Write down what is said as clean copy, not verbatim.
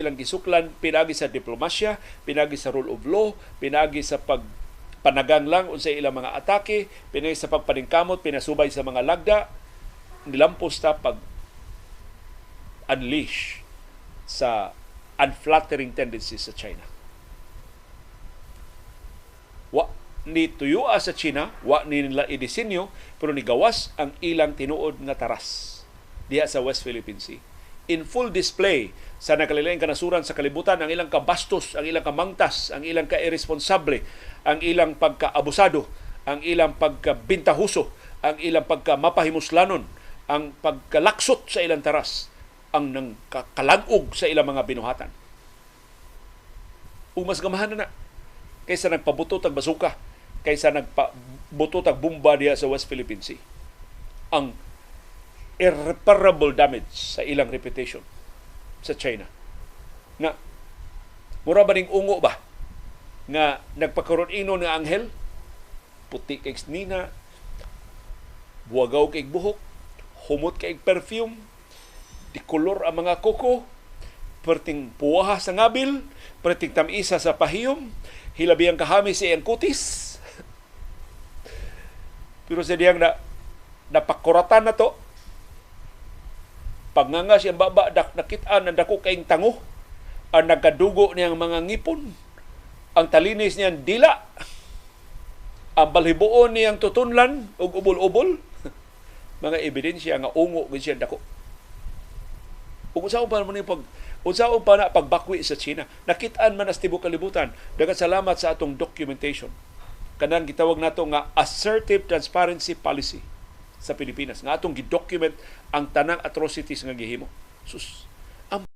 Ilang gisuklan pinagi sa diplomasya, pinagi sa rule of law, pinagi sa pag panagang lang unsay ilang mga atake, pinagi sa pagpaningkamot, pinasubay sa mga lagda, nilampos ta pag unleash sa unflattering tendencies sa China. Wa ni tuyua sa China, wa ni nila idisenyo, pero nigawas ang ilang tinuod nga taras diha sa West Philippine Sea. In full display sa nakalilaing kanasuran sa kalibutan ang ilang kabastos, ang ilang kamangtas, ang ilang kairresponsable, ang ilang pagkaabusado, ang ilang pagkabintahuso, ang ilang pagkamapahimuslanon, ang pagkalaksot sa ilang taras, ang nang kalagog sa ilang mga binuhatan. Ug mas gamahan na kaysa nagpabuto tag basuka, kaysa nagpabuto tag bomba diha sa West Philippine Sea. Ang irreparable damage sa ilang reputation sa China. Nga mura ba ning ungo ba nga nagpakaron ino nga anghel, puti kay nina, buwagaw kay buhok, humot kay perfume, di kolor ang mga kuko, perting puwaha sa ngabil, perting tamisa sa pahiyom, hilabi ang kahami sa iyang kutis. Pero sa diyang na napakuratan na to, pagnganga siyang baba, nakitaan ang dako kaing tango, ang nagkadugo niyang mga ngipon, ang talinis niyang dila, ang balhibuon niyang tutunlan ug ubol-ubol, mga ebidensya nga ungo gid siya dako. Ug unsaon pa man pag unsaon pa na pagbakwi sa China? Nakit-an man as tibuok kalibutan. Daghang salamat sa atong documentation. Kanang gitawag nato nga assertive transparency policy sa Pilipinas nga atong gidocument ang tanang atrocities nga gihimo. Sus.